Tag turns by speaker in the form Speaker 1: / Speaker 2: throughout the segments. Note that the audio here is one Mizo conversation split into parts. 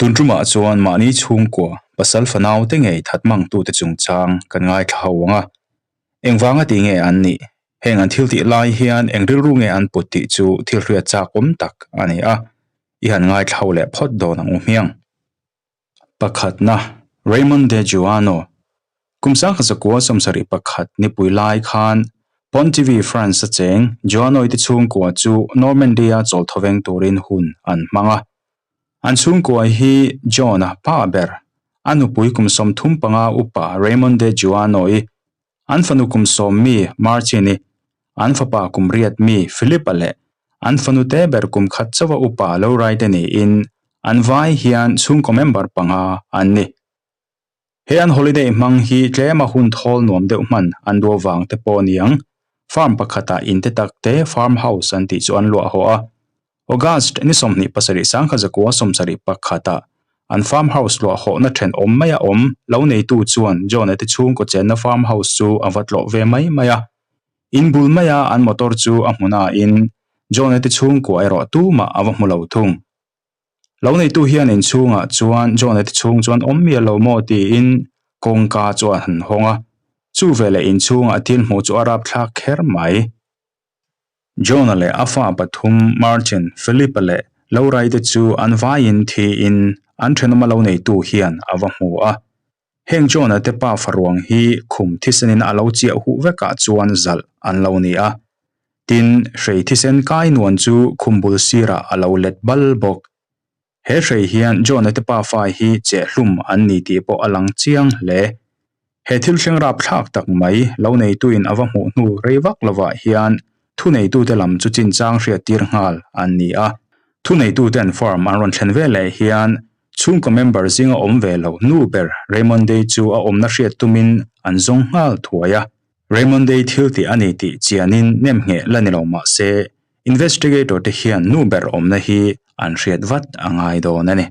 Speaker 1: Tun tumah chuan mahni chhungkua, pasal fanau te ngei that mangtute chungchang kan ngaithla ho ang a. Engvanga tih nge an nih? Heng an thil tih lai hian eng rilru nge an put tih chu thil hriat chak awm tak a ni a, i han ngaithla ho leh phawt dawn ang u hmiang. Pakhatna, Raymond de Juano. Kum 1921 nipui lai khan Pontivy, France a cheng Juanoi te chhungkua chu Normandy-a chawlthawveng turin hun an hmang a. An chhungkua hi John-a pa ber, a nupui kum 35 upa Raymond de Juano-i, an fanu kum 10 mi Marcin-i, an fapa kum 8 mi Philip-a leh an fanu te ber kum khat chauha upa Lowry te niin an vai hian chhungkaw member panga an ni. He an holiday hmang hi tlema hun thawl nuam deuh hman an duh avang te pawh a ni ang. Farm pakhatah in te tak te farm house an tih chu an luah haw a. August ni 27 1971 ah an farm house luah hawhna thenawm maia awm lo neitu chuan John-a te chhungkaw chenna farm house chu a va tlawh ve mai mai a. In bul maia an motor chu a hmu nain John-a te chhungkua erawh tumah a va hmu lo thung. Lo neitu hian inchhungah chuan John-a te chhung chuan awm miah lo maw tiin kawngka chu a han hawng a, chu veleh inchhungah thil hmuh chu a rapthlak kher mai. John-a leh a fa pathum Martin, Philip-a leh Laura-i te chu an vaiin thiin an thenawma lo neitu hian a va hmu a. Heng John-a te pa faruang hi khum thisenin a lo chiah huh vekah chuan zalh an lo ni a. Tin, hrei thisen kai nuan chu khum bul sirah a lo let bal bawk. He hrei hian John-a te pafa hi chehhlum an ni tih pawh a lang chiang hle. He thil thleng rapthlak tak mai lo neituin a va hmuh hnu rei vak lovah hian thuneitute lam chu chinchang hriattir nghal an ni a. Thuneituten farm an rawn thlen veleh hian chhungkaw member zinga awm ve lo nu ber Raymond Day chu a awmna hriat tumin an zawng nghal thuai a. Raymond Day thil tih a ni tih chianin nemngheh la ni lo mah se Investigator te hian nu ber awmna hi an hriat vat a ngai dawn a ni.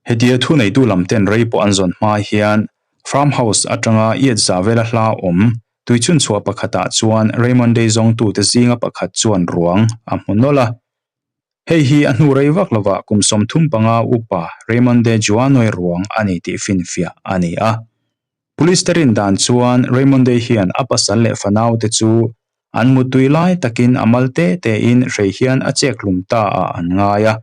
Speaker 1: Hetia thuneitu lam ten rei pawh an zawn hma hian farm house atanga iat za vela hla awm tuichhun chhuah pakhatah chuan Raymond Day zawngtute zinga pakhat chuan ruang a hmu nawlh a. Hei hi a hnu rei vak lovah kum 35 upa Raymond Day Juanoi ruang a ni tih finfiah a ni a. Police te rin dan chuan Raymond Day hian a pasal leh fanaute chu an muttui lai takin a mal te tein hrei hian a chek hlum ta ah an ngai a.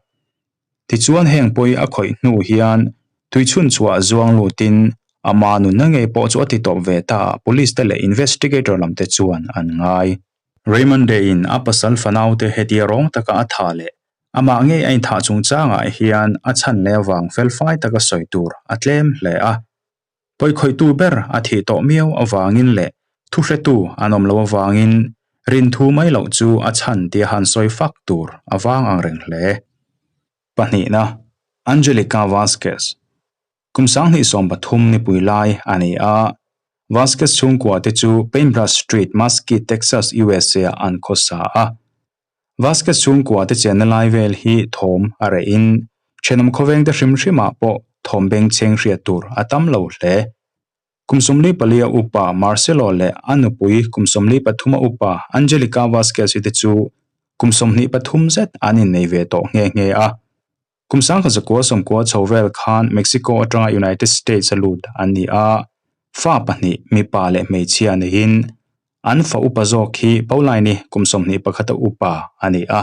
Speaker 1: Tichuan heng pawi a khawih hnu hian tuichhun chhuah zuang lutin ama nunna ngei pawh chu a ti tawp ve ta ah police te leh investigator lam te chuan an ngai. Raymond Day-in a pasal fanaute hetia rawng taka a thah leh amah ngei a inthah chungchangah hian a chhan leh avang felfai taka sawi tur a tlem hle a. Pawikhawihtu ber a thih tawh miau avangin leh thuhretu an awm loh avangin rinthu mai loh chu a chhan tia han sawi fak tur a vang ang reng hle. Pahnihna, Angelica Vasquez. Kum 2013 nipui lai a ni a, Vasquez chhungkua te chu Paintbrush Street, Mesquite, Texas, USA ah an khawsa a. Vasquez chhungkua te chenna lai vel hi thawm a reh in thenawm khawveng te hrim hrim ah pawh thawm bengchheng hriat tur a tam lo hle. Kum 44 a upa Marcelo leh a nupui kum 43 a upa Angelica Vasquez hi te chu kum 23 zet an innei ve tawh nghe nghe a. Kum 1990 chho vel khan Mexico atanga United States a lut an ni a, fa pahnih mipa leh hmeichhia neihin an fa upa zawk hi Pauline-i kum 21 a upa a ni a,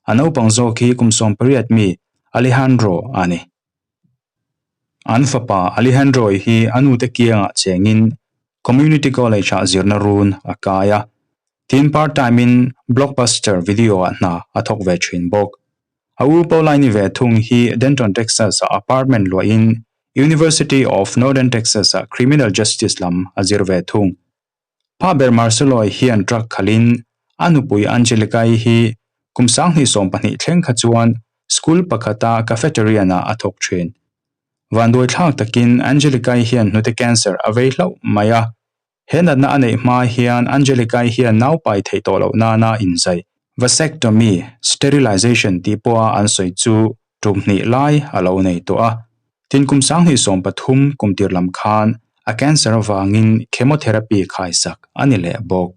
Speaker 1: a naupang zawk hi kum 18 mi Alejandro a ni. An fapa Alejandro-i hi a nute kiangah chengin Community College-ah zirna run a kai a, tin part-time in Blockbuster Video-ah hna a thawk ve thin bawk. A u Pauline-i ve thung hi Denton, Texas-ah apartment luahin University of Northern Texas-ah Criminal Justice lam a zir ve thung. Pa ber Marcelo-i hian truck khalhin a nupui Angelica-i hi kum 2020 thleng kha chuan school pakhata cafeteria-ah a thawk thin. Vanduai thlak takin Angelica-i hian hnute cancer a vei hlauh mai a. He natna a neih hma hian Angelica-i hian naupai theih tawh loh nana inzai, vasectomy, sterilization tih pawha an sawi chu tum hnih lai a lo nei tawh a. Tin kum 2023 kum tir lam khan a cancer avangin chemotherapy khaisak a ni leh bawk.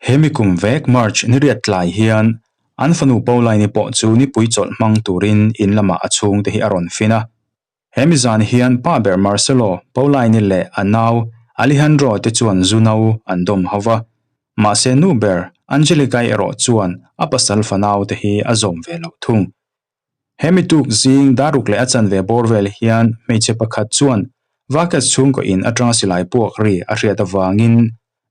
Speaker 1: He mi kum vek March ni riat tlai hian An fanu Pauline-i pawh chu nipui chawlh hmang turin in lamah a chhungte hi a rawn fin a. He mi zan hian pa ber Marcelo, Pauline-i leh a nau Alejandro te chuan zu no an dawm ho va. Mahse nu ber Angelica-i erawh chuan a pasal fanau te hi a zawm ve lo thung. He mi tuk zing daruk leh a chanve bawr vel hian hmeichhe pakhat chuan Vakes chhungkaw in atanga silai puak ri a hriat avangin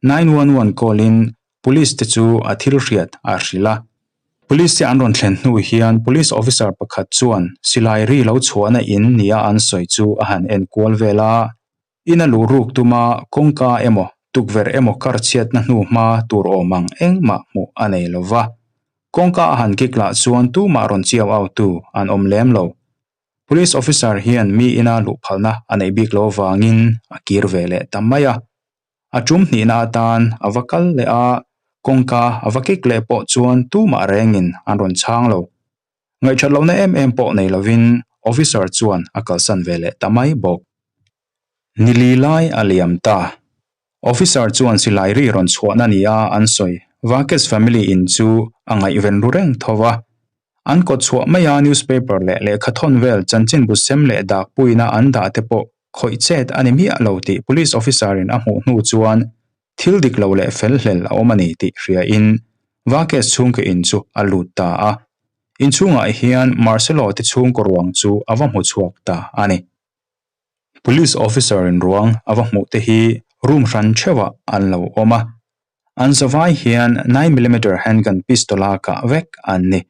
Speaker 1: 911 call in police te chu a thil hriat a hrilh a. Police te an rawn thlen hnu hian police officer pakhat chuan silai ri lo chhuahna in nia an sawi chu a han en kual vel a. In a luh ruk tuma kawngka emaw tukverh emaw kar chhiatna hnu hma tur awm ang engmah hmuh a nei lo va. Kawngka a han kik lah chuan tumah rawn chiau au tu an awm lem lo. Police officer hian mi ina luh phalna a neih bik lo avangin a kir ve leh ta mai a. A tum hnihna atan a va kal leh a, kawngka a va kik leh pawh chuan tumah rengin an rawn chhang lo. Ngaihṭhat lohna em em pawh nei lovin officer chuan a kalsan ve leh ta mai bawk. Ni li lai a liam ta. Officer chuan silai ri rawn chhuahna nia an sawi Vakes family in chu a ngaihven ru reng tho va. An kawt chhuah maia newspaper leh lehkhathawn vel chanchinbu sem leh dak puina an dah te pawh khawih chet a ni miah lo tih police officer in a hmuh hnu chuan thil dik lo leh fel hlel a awm a ni tih hria in Vakes chhungkaw in chu a lut ta a. Inchhungah hian Marcelo te chhungkaw ruang chu a va hmu chhuak ta a ni. Police officer in ruang a va hmuh te hi room hran theuhah an lo awm a. An zavai hian 9mm handgun pistol a kah vek an ni.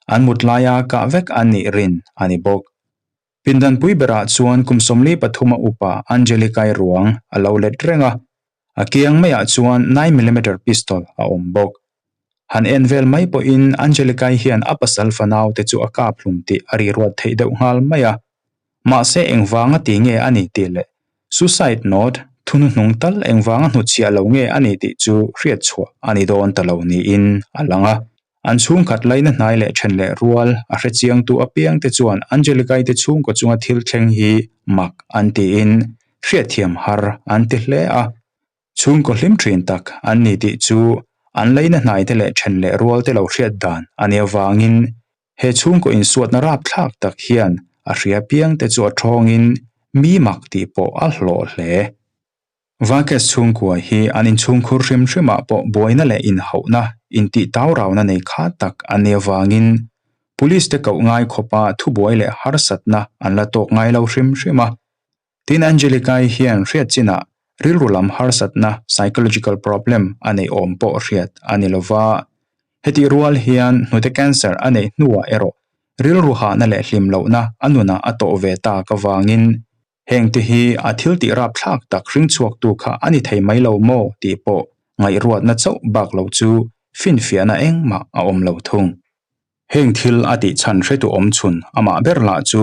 Speaker 1: An mut laia kah vek an nih rin a ni bawk. Pindanpui berah chuan kum 43 a upa Angelica-i ruang a lo let reng a, a kiang maiah chuan 9mm pistol a awm bawk. Han en vel mai pawhin Angelica-i hian a pasal fanau te chu a kap hlum tih a riruat theih deuh nghal mai a. Mahse engvanga ti nge a ni tih leh suicide note thuhnuhnung tal engvanga hnutchhiah lo nge a ni tih chu hriat chhuah a ni dawn ta lo niin a lang a. An chhungkhat laina hnai leh then leh rual a hrechiangtu apiangte chuan Angelica-i te chhungkaw chunga thil thleng hi mak an tiin hriatthiam har an ti hle a. Chhungkaw hlim thin tak an ni tih chu an laina hnaite leh then leh rualte lo hriat dan a nih avangin He chhungkaw insuatna rapthlak tak hian a hria piangte chu a thawngin mi mak tih pawh a hlawh hle. Vakes chhungkua hi an inchhungkhur hrim hrimah pawh buaina leh inhauhna, intih taurauna nei kha tak an nih avangin Police te koh ngai khawpa thubuai leh harsatna an la tawk ngai lo hrim hrim a. Tin Angelica-i hian hriat chinah rilru lam harsatna, psychological problem, a neih awm pawh hriat a ni lova. Hetih rual hian hnute cancer a neih hnuah erawh rilru hahna leh hlim lohna a nunah a tawh ve tak avangin hengte hi a thil tih rapthlak tak hringchhuaktu kha a ni thei mai lo maw tih pawh ngaihruatna chauh bak lo chu finfiahna engmah a awm lo thung. Heng thil a tih chhan hretu awm chhun amah ber lah chu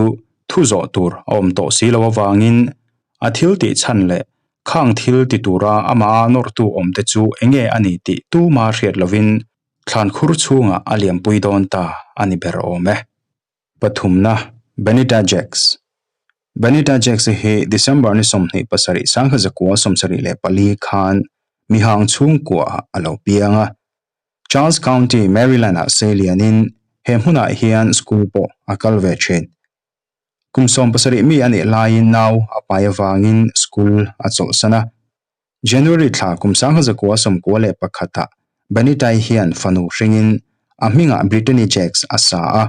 Speaker 1: thu zawh tur a awm tawh si lo avangin a thil tih chhan leh khang thil ti tura amaha nawrtu awmte chu enge a ni tih tuma hriat lovin thlan khur chhungah a liampui dawn ta a ni ber awm e. Pathumna, Benita Jacks Benita Jacks hi December ni 27 1974 khan mihang chhungkuaah a lo piang a. Charles County, Maryland-ah seilianin he hmunah hian school pawh a kal ve thin. Kum 70 mi a nih laiin nau a pai avangin school a chawlhsan a. January thla kum 1991-ah Benitae hian fanu hringin a hmingah Brittany Jacks a sa a.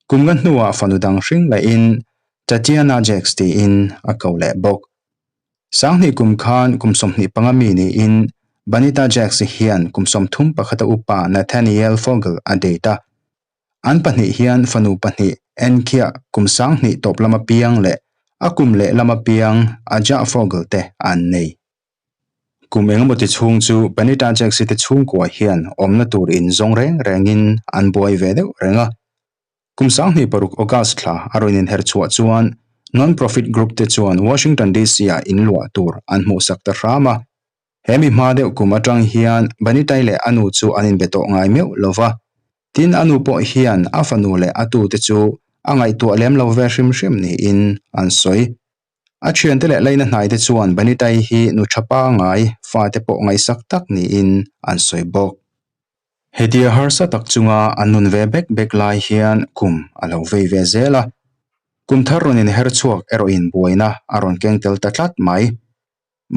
Speaker 1: Kum nga hnuah fanu dang hring lahin Tatiana Jacks tiin a ko leh bawk. Sanghnih kum khan kum 25 mi niin Banita Jacks hian kum 31 a upa Nathaniel Fogel a date a. An pahnih hian fanu pahnih Enkhia kum 20 tawp lama piang leh a kum leh lama piang Ajah Fogel te an nei. Kum engemaw ti chhung chu Benita Jacks te chhungkua hian awmna tur in zawng reng rengin an buai ve deuh reng a. Kum 26 August thla a rawn inher chhuah chuan non-profit group te chuan Washington DC ah in luah tur an hmuhsak ta hram a. He mi hma deuh kum atang hian Benita leh a nu chu an inbe tawh ngai meuh lo va. Tin a nu pawh hian a fanu leh a tute chu a ngaihtuah lem lo ve hrim hrim niin an sawi. A thiante leh laina hnaite chuan Banitai hi nu tha pangai, fate pawh ngaihsak tak niin an sawi bawk. Hetia harsa tak chunga an nun ve bek bek lai hian kum a lo vei ve zel a, kum thar rawn inher chhuak erawhin buaina a rawn keng tel ta tlat mai.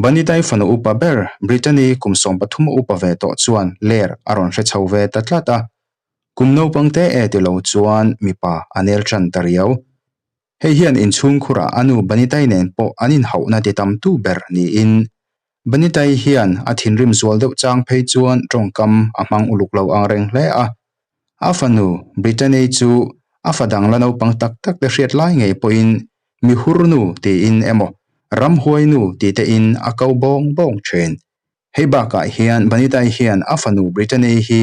Speaker 1: Banitai fanu upa ber Brittany kum 13 upa ve tawh chuan ler a rawn hre chho ve ta tlat a, kum naupang te e ti lo chuan mipa a nel tan ta riau. Hei hian inchhungkhurah a nu Banitai nen pawh an inhauhna ti tamtu ber niin Banitai hian a thinrim zual deuh chang phei chuan tawngkam a hmang uluk lo ang reng hle a. A fanu Brittany chu a fa dang la naupang tak tak te hriat lai ngei pawhin mi hurnu tiin emaw ramhuainu ti tein a ko bawng bawng thin. Hei bakah hian Banitai hian a fanu Brittany hi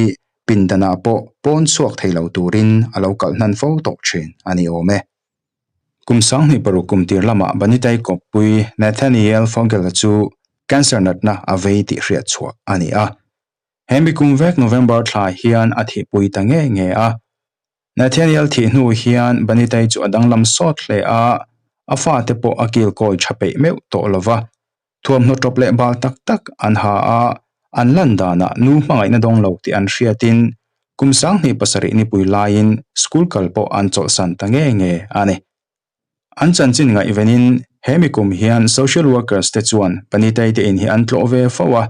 Speaker 1: pindanah pawh pawn chhuak thei lo turin a lo kalh hnan fo tawh thin a ni awm e. Kum 26 kum tir lamah Banitai kawppui Nathaniel Fogel-a chu cancer natna a vei tih hriat chhuah a ni a. He mi kum vek November thla hian a thihpui ta nge nge a. Nathaniel thih hnu hian Banitai chu a danglam sawt hle a, a fate pawh a kilkawi tha peih meuh tawh lova. Thuamhnaw tawp leh bal tak tak an ha a, an lan danah nu hmangaihna dawng lo tih an hriatin kum 27 nipui laiin school kal pawh an chawlhsan ta nge nge a ni. An chanchin ngaihvenin he mi kum hian social workers te chuan Banitai te in hi an tlawh ve fo a,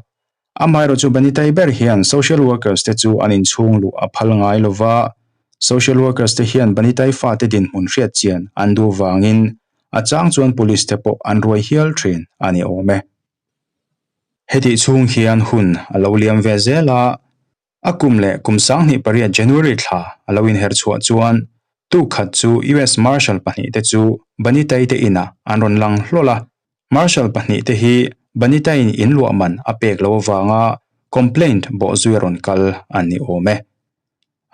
Speaker 1: amaherawhchu chu Banitai ber hian social workers te chu an inchhung luh a phal ngai lova, social workers te hian Banitai fate dinhmun hriat chian an duh vangin a chang chuan police te pawh an ruai hial thin a ni awm e. Hetih chhung hian hun a lo liam ve zel a, a kum leh kum 28 January thla a lo inher chhuah chuan tu khat chu US Marshal pahnih te chu Banitai te inah an rawn lang hlawl a. Marshal pahnih te hi Banitaiin in luah man a pek lo avanga complaint bawh zui a rawn kal an ni awm e.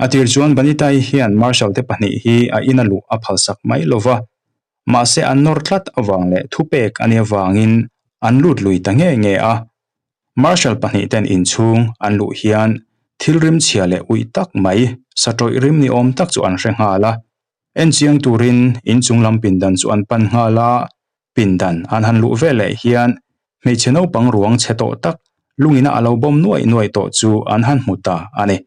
Speaker 1: A tir chuan Banitai hian Marshal te pahnih hi a ina luh a phalsak mai lova, mahse an nawr tlat avang leh thupek a nih avangin an lut lui ta nge nge a. Marshal pahnih ten inchhung an luh hian thil rim chhia leh uih tak mai, satawih rim ni awm tak chu an hre nghal a. Enchiang turin inchung lam pindan chu an pan nghal a, pindan an han luh veleh hian hmeichhe naupang ruang chhe tawh tak lungina a lo bawm nuaih nuaih tawh chu an han hmu ta a ni.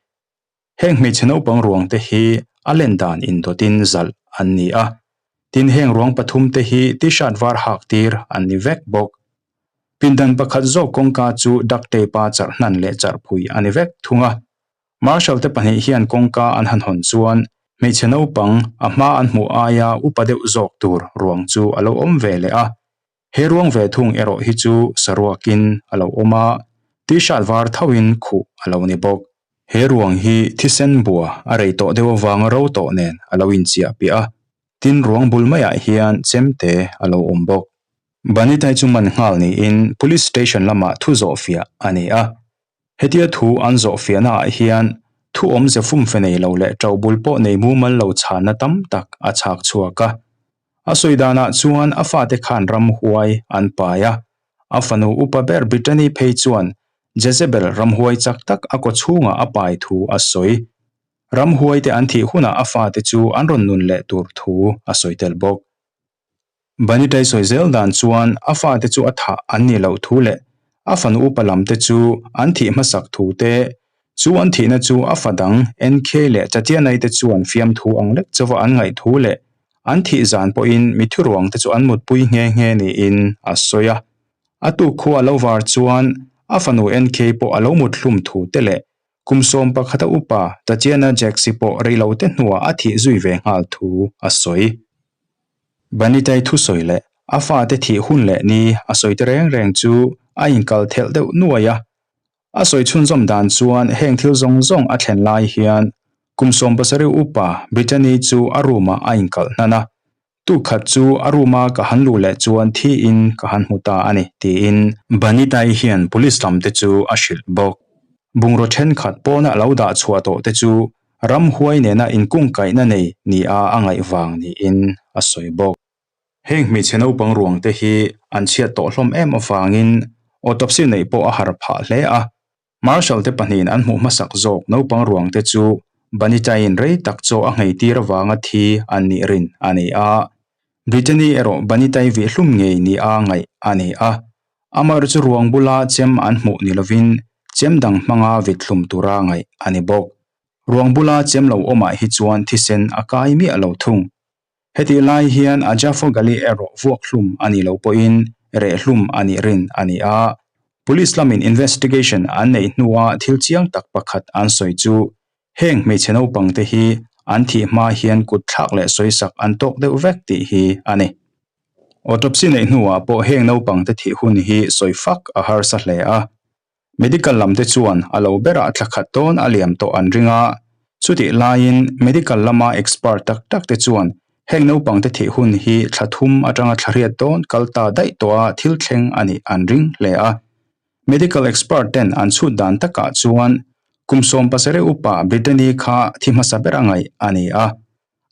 Speaker 1: Heng hmeichhe naupang ruang te hi a len dan indawtin zalh an ni a, tin heng ruang pathum te hi t-shirt var hak tir an ni vek bawk. Pindan pakhat zawk kawngka chu duct tape a charh hnan leh charh phui a ni vek thung a. Marshal te pahnih hian kawngka an han hawn chuan hmeichhe naupang a hma an hmuh aia upa deuh zawk tur ruang chu a lo awm ve leh a. He ruang ve thung erawh hi chu saruakin a lo awm a, t-shirt var thoin khuh a lo ni bawk. He ruang hi thisen bua a rei tawh deuh avanga ro tawh nen a lo inchiah piah a, tin ruang bul maiah hian chemte a lo awm bawk. Banitai chu man nghal niin Police Station lamah thu zawh fiah a ni a. Hetia thu an zawh fiahnaah hian thu awmze fumfe nei lo leh ṭo bul pawh nei mumal lo chhanna tam tak a chhak chhuak a. A sawi danah chuan a fate khan ramhuai an pai a, a fanu upa ber Brittany phei chuan Jezebel ramhuai chak tak a kaw chhungah a pai thu a sawi. Ramhuaite an thih hunah a fate chu an rawn nun leh tur thu a sawi tel bawk. Banitai sawi zel dan chuan a fate chu a thah an nih loh thu leh a fanu upa lam te chu an thih hmasak thu te, chu an thihna chu a fa dang NK leh Tatiana-i te chuan fiamthu ang lek chauha an ngaih thu leh an thih zan pawhin mi thuruang te chu an mutpui nghe nghe niin a sawi a. A tuk khua a lo var chuan a fanu NK pawh a lo mut hlum thu te leh kum 11 a upa Tatiana Jaxi pawh reilote hnuah a thih zui ve nghal thu a sawi. Banitai thusawi leh a fate thih hun leh ni a sawi te reng reng chu a inkal thelh deuh nuai a. A sawi chhunzawm dan chuan heng thil zawng zawng a thlen lai hian kum 17 upa Brittany chu a room ah a inkalh hnan a. Tu khat chu a room a ka han luh leh chuan thiin ka han hmu ta a ni tiin Banitai hian police lam te chu a hrilh bawk. Bungraw thenkhat pawna lo dah chhuah tawh te chu ramhuai nena inkungkaihna nei nia a ngaih vang niin a sawi bawk. Heng hmeichhe naupang ruang te hi an chhiat tawh hlawm em avangin autopsy neih pawh a har phah hle a. Marshal te pahnihin an hmuh hmasak zawk naupang ruang te chu Banitaiin rei tak chaw a nghei tir avanga thi an nih rin a ni a. Brittany erawh Banitai vih hlum ngei nia ngaih a ni a. Amaherawhchu ruang bula chem an hmuh ni lovin chem dang hmanga vit hlum tura ngaih a ni bawk. Ruang bula chem lo awmah hi chuan thisen a kai miah lo thung. Hetih lai hian Ajafo Gali erawh vuak hlum a nih loh pawhin reh hlum a nih rin a ni a. Police lamin investigation an neih hnua thil chiang tak pakhat an sawi chu heng hmeichhe naupang te hi an thih hma hian kut thlak leh sawisak an tawk deuh vek tih hi a ni. Autopsy neih hnuah pawh heng naupang te thih hun hi sawi fak a harsa hle a. Medical lam te chuan a lo berah thla khat dawn a liam tawh an ring a, chutih laiin medical lama expert tak tak te chuan heng naupang te thih hun hi thla thum atanga thla riat dawn kal ta daih tawha thil thleng a nih an ring hle a. Medical expert ten an chhut dan takah chuan kum 17 upa Brittany kha thi hmasa ber a ngaih a ni a.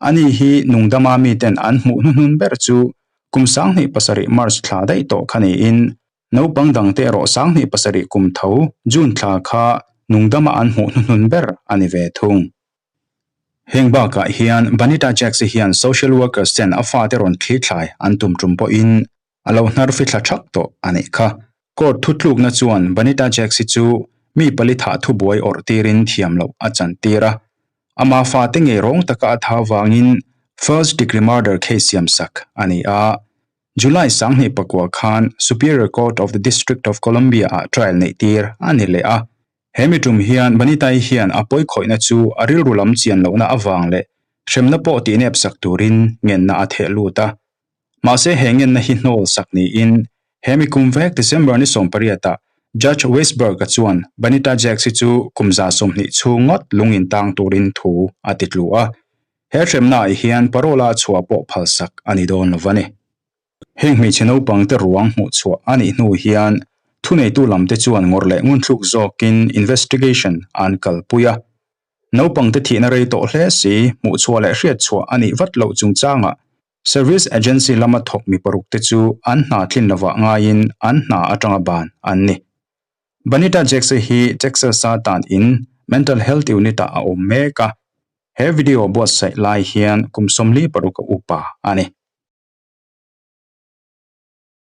Speaker 1: Ani hi nungdama miten an hmuh hnuhnun ber chu kum 2007 March thla daih tawh kha niin Naupang dangte erawh 27 kum tho June thla kha nungdama an hmuh hnuhnun ber a ni ve thung. Heng bakah hian Banita Jacks-i hian social workers ten a fate rawn thli thlai an tum tum pawhin a lo hnar fithla thak tawh a nih kha. Court thutlukna chuan Banita Jacks-i chu mi pali thah thubuai awrh tirin thiam loh a chantir a. Ama fate ngei rawng taka a tha vangin first degree murder case siamsak a ni a. July 2009 khan Superior Court of the District of Columbia ah trial neih tir a ni leh a. He mi tum hian Banitai hian a pawi khawihna chu a rilru lam chian lohna avang leh hremna pawh tihnep sak turin ngenna a theh lut a. Mahse he ngenna hi hnawl sak niin he mi kum vek December ni 18 ah Judge Weisberg-a chuan Banita Jacks hi chu kum 20 chhung ngawt lung intang turin thu a ti tlu a. He hremnaah hian parole a chhuah pawh phalsak a ni dawn lo a ni. Heng hmeichhe naupang te ruang hmuh chhuah a nih hnu hian thuneitu lam te chuan ngawrh leh ngunthluk zawkin investigation an kalpui a. Naupang te thihna rei tawh hle si hmuh chhuah leh hriat chhuah a nih vat loh chungchangah Service Agency lama thawk mi paruk te chu an hna tlin lovah ngaiin an hna atanga ban an ni. Banita Jacks-i hi Texas-a tan in Mental Health Unit-ah a awm mek a. He video buatsaih lai hian kum 46 a upa a ni.